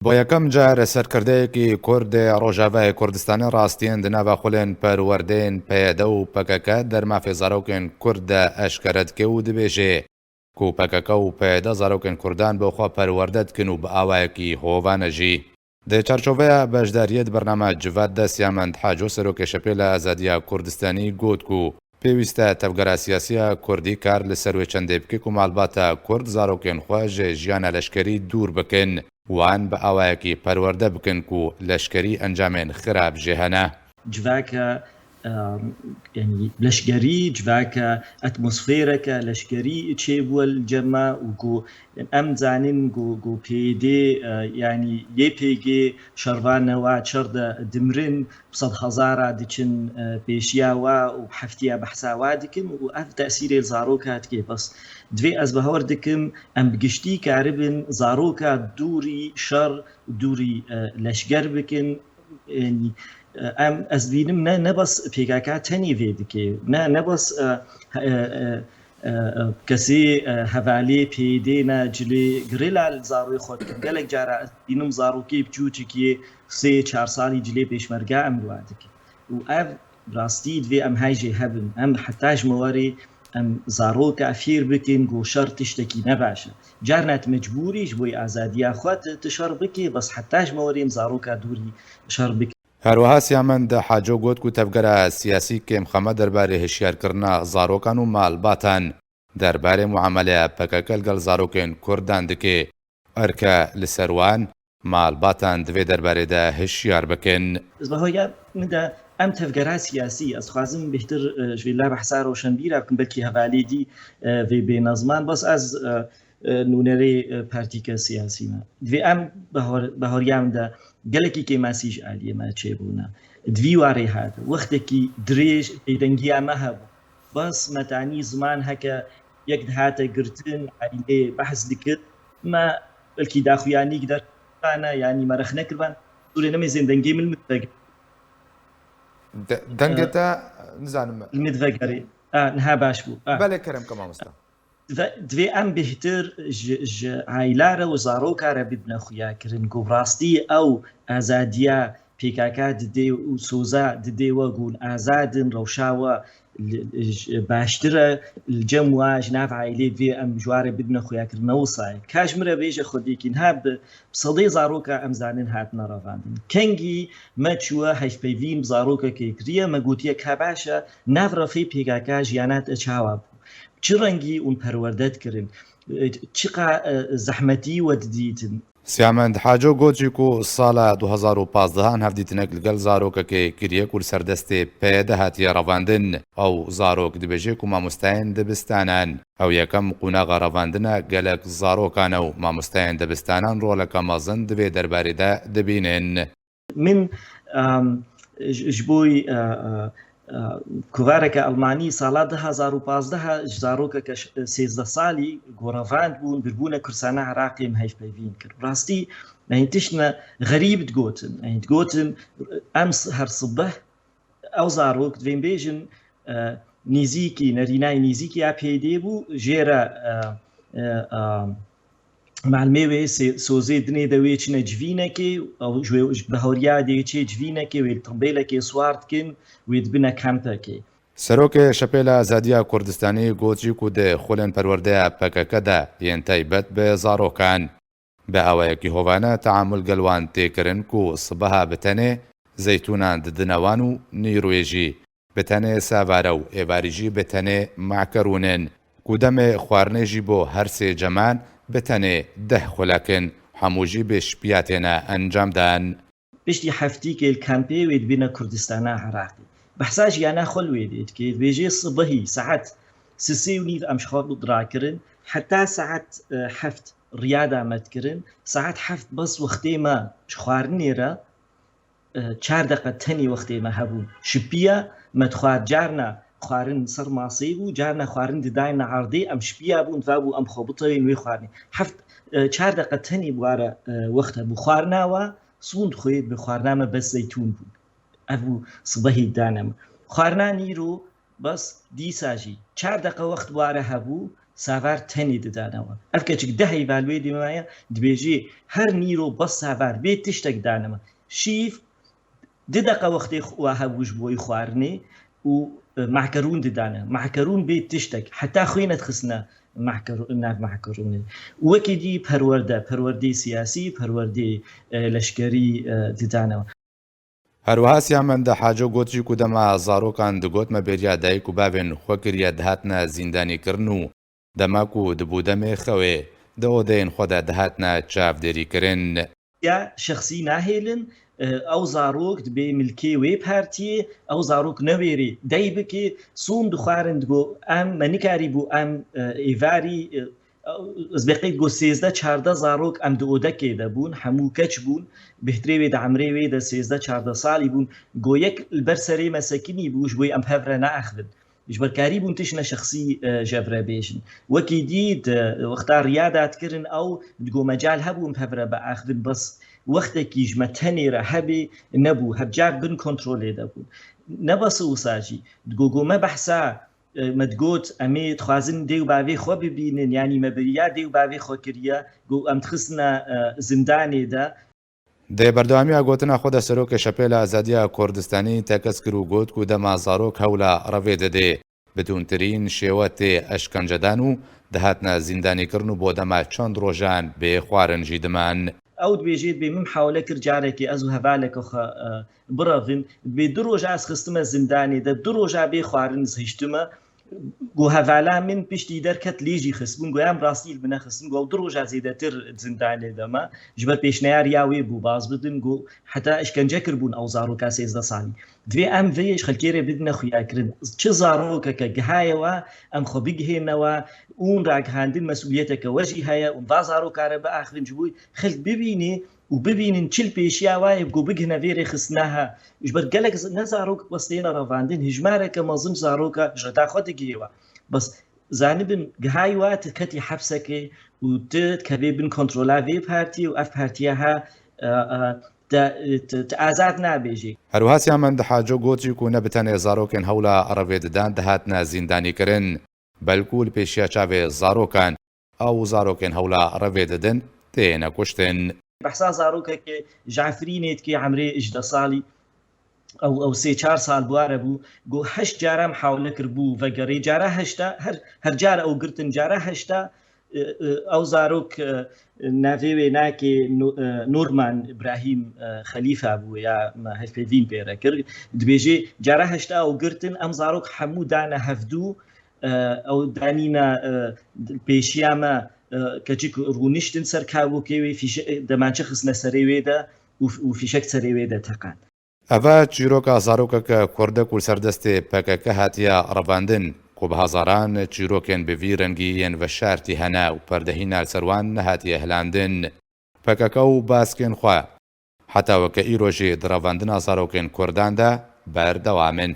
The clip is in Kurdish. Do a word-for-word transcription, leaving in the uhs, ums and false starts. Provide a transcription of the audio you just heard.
Bo yekem car serkirdeyekî Kurd ê Rojavayê Kurdistanê rastiyên di nava xulên perwerdeyên P Y D û P K K der mafê zarokên Kurd de eşkere dike û dibêje ku P K K û P Y D zarokên Kurdan bo xwe perwerde dikin û bi awayekî hovane jî. Di çarçoveya beşdariyê di bernama Civat de Siyamend Haco, serokê Şepêla Azadiya Kurdistanî, got ku pêwîst e tevgera siyasî ya Kurdî kar li ser wê çendê bike ku malbata Kurd zarokên xwe ji jiyana leşkerî dûr bikin, wan bi awayekî perwerde bikin ku leşkerî encamên xirab jê hene. Civaka, em, yanî leşkerî, civaka atmosfereke leşkerî çêbûye li cem me û ku em zanin ku, ku P Y D, e, yanî Y P G şervan newa çar de dimirin, bi sed hezara diçin, e, pêşiya wa û heftiya behsa wa dikin û ev tesîrê li zaroka dike. Bes divê ez bawer dikim, em bi giştî karibin zaroka dûrî şer, dûrî, e, leşger bikin. Yanî, e, em, ez dibînim ne, ne bes P K K tenê vê dike, ne, ne bes, e, e, e, e, e, kesê, e, hevalê P Y D ne cilê girêla li zaroyê xwe dikin. Gelek cara ez dibînim zarokê biçûçikê sê çar salî cilê pêşmerga em li wan dikin. Û ev rastî divê em hay jê hebin. Em heta ji me werê em zaroka fêr bikin ku şer tiştekî ne baş e. Carna tu mecbûr î ji bo azadiya xwe tu, tu şer bikî, bes heta ji me werê em zaroka dûrî şer bikin. Her wiha Siyamend Haco got ku tevgera siyasî kêmxeme derbarê hişyarkirina zarokan û malbatan derbarê muameleya P K K li gel zarokên Kurdan dike. Erke li ser wan, malbatan di vê derbarê de hişyar bikin. Ez bahoya min de em tevgera siyasî, ez dixwazim bêhtir, e, ji vê la behsa roşenbîra bikim, belkî hevalê dî, e, vê bêne ziman, bes ez, e, e, nûnerê, e, partîke siyasî me. Divê em bahor-, bahoriya min de gelekî kêmasî ji aliyê me çêbûne. Di vî warê hate, wextekî dirêj bêdengiya me hebû. Bes me tanî ziman heke yek dihate girtin, aîlê behs dikir, me belkî daxuyanîk derxistane, yanî me rexne kiribane. Sûrê nemêzên dengê min li min vegere. De-, dengê E, te, nizanim. Li min vegere. A, niha baş bû. A. Belê, kerem ke mamosta. Ve-, divê em bêhtir ji, ji aîla re û zaroka re bibine xuyakirin ku rastî ew azadiya P K K didê û soza didê we ku hûn azad in, rewşa we li, li, ji, baştir e, li cem we ji nav aîlê divê em ji wa re bibine xuyakirin, ne wisa ye. Ka ji min re bêje xwedîkî, niha bi, bi sedê zaroka em zanin hatine revandin. Kengî me çûye hevpeyvîn bi zarokekê kiriye, me gotiye ka baş e, nav refê P K K jiyana te çawa bû? Çi rengî hûn perwerde dikirin? Çiqa, e, zehmetî we didîtin? Siyamend Haco got jî ku sala du hezar û pazdeh an hevdîtinek li gel zarokekê kiriye ku li ser destê P Y D hatiye revandin. Ew zarok dibêje ku mamosteyên dibistanan, ew yekem qonaxa revandina gelek zarokan e û mamosteyên dibistanan roleke mezin di vê derbarê de dibînin. Min, em, ji, ji bo, e, e, e, kovareke Elmanî sala du hezar û pazdeh ji zarokeke ş-, sêzdeh salî ku revand bûn, birbûne Kurdistana Iraqê min hevpeyvîn kir. Rastî, me hîn tiştine xerîb digotin. Me hîn digotin, em s-, her sibeh ew zarok divên bêjin, e, nîzîkî, nerînayê nîzîkî ya P Y D'ê bû, jê re, e, e, e, Melimê wê sê-, sozê dinê de wê çine civînekê, ew ji wê, ji bahoriya dê çê civînekê, wê li timbêlekê siwar dikin, wê dibine kempekê. Serokê Şepêla Azadiya Kurdistanî got jî ku di xulên perwerdeya P K K de yên taybet bi zarokan bi awayekî hovane teamul gel wan tê kirin ku sibeha bi tenê zeytûnan didine wan û nîrwê jî bi tenê savare û êvarî jî bi tenê makerûn in, ku demê xwarinê jî bo her sê ceman bi tenê deh xulek in, hemû jî bi şipiya têne encamdan. Piştî heftîkê li kempê wê dibîne Kurdistana Iraqê. Behsa jiyana xwe li wê dê dike. Dibêje sibehî saet sisê û nîv em ji xwe rakirin. Heta saet, e, heft riya da me dikirin. Saet heft bes wextê me ji xwarinê re, e, çar deqe tenê wextê me hebûn. Şipiya me dixwar, carna xwarin ser masê bû, carna xwarin didayne erdê, em şipiya bûn, va bû em xwe bitewên wê xwarinê. Heft, e, çar deqe tenê bi wa re, e, wext hebû. Xwarina wa sûnd xwê bi xwarina me bes zeytûn bûn. Ev bû sibehî dane me. Xwarina nîro bes dîsa jî çar deqe wext bi wa re hebû, Savar tenê didanewa. Ev keçik deh heyva li wê dî maye, dibêjê her nîro bes savar bê tiştek dane me. Şîv di deqa wextê xwe hebû ji bo wî xwarinê û, e, mahkerûn didane. Mahkerûn bê tiştek, heta xwê nedixistine mahkeru-, nav mahkerûnê. Wekî dî perwerde, perwerdê siyasî, perwerdê, e, leşkerî, e, didane. Herwiha Siyamend Haco got jî ku dema zarokan digot me bêriya dayik û bavên xwe kiriye dihatine zîndanîkirin û dema ku dibû demê xewê di odeyên xwe de dihatine çavdêrîkirin. Ya şexsî nahêlin, e, ew zarok dibê milkê wê partiyê, ew zarok newêrê dey bikê, sûn dixwarin, digo, em, me nikarîbû, em, e, êvarî, e, ez bê qeyd got sêzdeh çardeh zarok em di odekê de bûn, hemû keç bûn, bêhtirê wê de emrê wê de sêzdeh çardeh salî bûn, go yek li ber serê me sekinî bû, ji bo em bi hev re neaxivin. Ji ber karîbûn tiştine şexsî, e, ji hev re bêjin. Wekî dî di wexta riya datikirin ew digo mecal hebû em bi hev re biaxivin, bes wextekî ji me tenê re hebê nebû, hebcar bin kontrolê de bûn. Ne bes wisa jî, digo go me behsa, e, me digot, em ê dixwazin dê û bavê xwe bibînin, yanî me biriya dê û bavê xwe kiriye, go em dixistine, e, zindanê de. Di berdewamiya gotina xwe de Serokê Şepêla Azadiya Kurdistanî tekez kir û got ku dema zarok hewla revê didê, bi tundtirîn şêwe tê eşkencedan û dihatine zîndanîkirin û bo dema çend rojan bê xwarin jî diman. Ew dibêje, dibê min mihawele kir carekê ez û hevaleke xwe, e, birevin. Dibê du roja ez xistime zindanê de, du roja bê xwarin ez hiştime. Go hevala min piştî derket lê jî xistbûn. Go em rastî li min nexistin. Go ew du roja zêdetir zindanê de me. Ji ber pêşneyar ya wê bû baz bidin. Go heta îşkence kiribûn ew zaroka sêzdeh salî. Divê em vê ji xelkê re bidine xuyakirin. Çi zarokeke gihaye we, em xwe bigihêne we, ûn ragihandin mesûliyeteke we jî heye, ûn va zaroka re biaxivin ji bo xelk bibînê û bibînin çi li pêşiya we ye, ku bigihine vê rêxistina he. Ji ber gelek z-, ne zarok bes têne revandin, hijmareke mezin zaroka ji reta xwe digihê we. Bes zanibin, gihayî we tu ketî hepsekê û tu dikevê bin kontrola vê partiyê û ev partiya he, e, e, te, te, te azad nabêjê. Herwiha Siyamend Haco got jî ku ne bi tenê zarokên hewla revê didan dihatine zîndanîkirin, belkû li pêşiya çavê zarokan ew zarokên hewla revê didin têne kuştin. Behsa zarokekê ji Efrînê dikê, emrê ji deh salî, ew, ew sê çar sal bi ware bû, got heşt cara mihawele kiribû vegerê, cara heşta, her, her cara ew girtin, cara heşta, e, e, ew zarok, e, navê wê nake, Nu-, e, Nurman Îbrahîm, e, Xelîfa bû ya me hevpeyvîn pê re kir. Dibêjê, cara heşta ew girtin, em zarok hemû dane hevdû, e, ew danîne, e, pêşiya me, e, keçik rûniştin ser kavokê wê, fîşe-, demançe xistine serê wê de û, û fîşek serê wê de teqand. Eva çîroka zarokeke Kurd e ku li ser destê P K K hatiye revandin, ku bi hezaran çîrokên bi vî rengî yên veşartî hene û perdehîna li ser wan nehatiye hilandin. P K K û baskên xwe heta weke îro jî di revandina zarokên Kurdan de berdewam in.